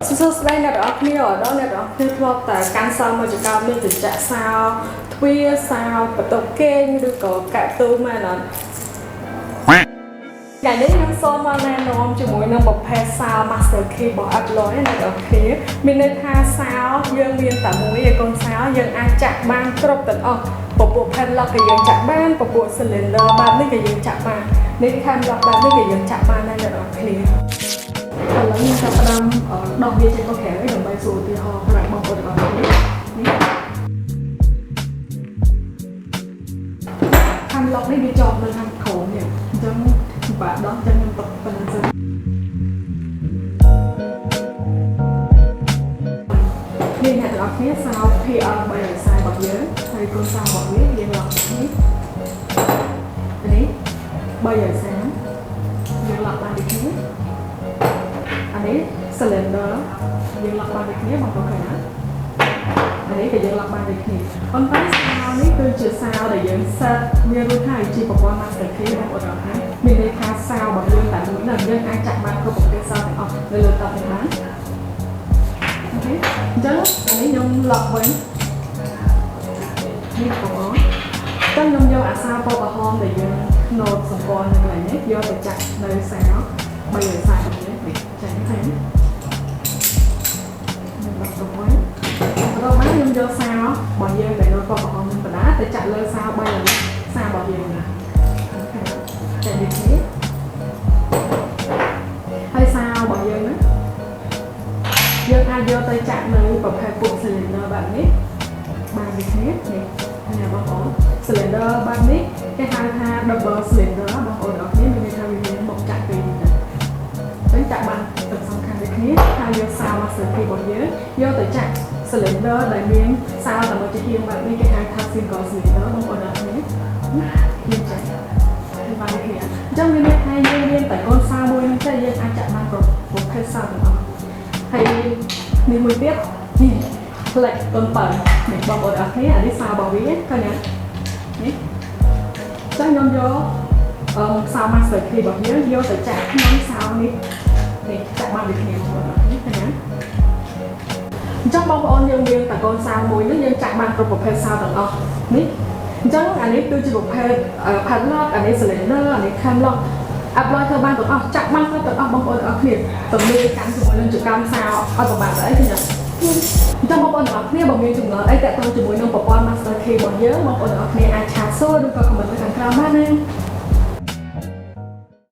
សួស្តីអ្នកទាំងអស់គ្នាដល់អ្នកទាំងអស់គ្នាធ្លាប់តែកាន់សោមកចកោមានចចាក់សោទ្វារសោបន្ទប់គេងឬក៏កាក់ទូមែនអត់ថ្ងៃនេះខ្ញុំសូមមកណែនាំជាមួយនឹងប្រភេទសោ Master Key របស់ Abloy អ្នកទាំងអស់គ្នាមានន័យថាសោយើងមានតែមួយឯកូនសោយើងអាចចាក់បានគ្រប់ទាំងអស់ពពួក padlock ក៏យើងចាក់បានពពួក cylinder បែបនេះក៏យើងចាក់បាននេះ cam lock បែបនេះក៏យើងចាក់បានដែរអ្នកទាំងអស់គ្នា ឥឡូវខ្ញុំចាប់ផ្ដើមដោះវាចេញមកក្រៅដើម្បីសួរឧទាហរណ៍ប្រាប់បងប្អូនទាំងអស់គ្នានេះខាងឡុកនេះវាជាប់នៅខាងក្រោមនេះអញ្ចឹងពិបាកដោះអញ្ចឹងខ្ញុំទុកប៉ុណ្្នឹងសិននេះអ្នកទាំងអស់គ្នាសោ PR 340របស់យើងហើយកូនសោរបស់វាយើងឡុកនេះនេះ340យើងឡុកបានដូចគ្នាអានេះ cylinder យើងឡុកបានដូចគ្នាបងប្អូនឃើញណាអានេះក៏យើងឡុកបានដូចគ្នាប៉ុន្តែសោនេះគឺជាសោដែលយើង set វារួចហើយជាប្រព័ន្ធ master key បងប្អូនទាំងអស់គ្នាមានន័យថាសោរបស់យើងតែមួយនឹងយើងអាចចាក់បានគ្រប់ប្រភេទសោទាំងអស់នៅលើតុនេះបាន OK អញ្ចឹងអានេះខ្ញុំឡុកវិញនេះបងប្អូនតែខ្ញុំយកអាសាពណ៌ក្រហមដែលយើងណូតសម្ព័ន្ធនៅកន្លែងនេះយកទៅចាក់នៅសោ340របស់យើងនេះចាញ់ឃើញខ្ញុំដាក់ទៅវិញបន្ទាប់មកខ្ញុំយកសោរបស់យើងដែលណូតពណ៌ក្រហមនឹងបដាទៅចាក់លើសោ340របស់យើងណាOK ចាក់ដូចនេះហើយសោរបស់យើងណាយើងអាចយកទៅចាក់នៅប្រភេទពួក cylinder បែបនេះបានដូចគ្នានេះនេះបងប្អូន cylinder បែបនេះគេហៅថា double cylinder បងប្អូនទាំងអស់គ្នាមានន័យថាវាមានមុខចាក់ពីរនេះអញ្ចឹងចាក់បានទាំងសងខាងដូចគ្នាហើយយកសោ master key របស់យើងយកទៅចាក់ cylinder ដែលមានសោតែមួយជាហៀងបែបនេះគេហៅថា single cylinder បងប្អូនទាំងអស់គ្នាយើងចាក់បានដូចគ្នាអញ្ចឹងមានន័យថាយើងមានតែកូនសោមួយហ្នឹងទេយើងអាចចាក់បានគ្រប់ប្រភេទសោទាំងអស់ហើយនេះមួយទៀតនេះផ្លេកកូនបើនេះបងប្អូនទាំងអស់គ្នាអានេះសោរបស់វាឃើញទេនេះចឹងខ្ញុំយកអឺសោ master key របស់យើងយកទៅចាក់ក្នុងសោនេះនេះចាក់បានដូចគ្នាបងប្អូនទាំងអស់គ្នាឃើញទេអញ្ចឹងបងប្អូនយើងមានតែកូនសោមួយនេះយើងចាក់បានគ្រប់ប្រភេទសោទាំងអស់នេះអញ្ចឹងអានេះគឺជាប្រភេទ padlock អានេះ cylinder អានេះ cam lock Abloy ធ្វើបានទាំងអស់ចាក់បានទាំងអស់បងប្អូនទាំងអស់គ្នាទំនាយកាន់ជាមួយនឹងចកម្មសោអត់ប្រហែលអីទេណាអញ្ចឹងបងប្អូនទាំងអស់គ្នាបើមានចម្ងល់អីតាក់ទងជាមួយនឹងប្រព័ន្ធ Master Key របស់យើងបងប្អូនទាំងអស់គ្នាអាច chat សួរឬក៏ comment នៅខាងក្រោមបានណា។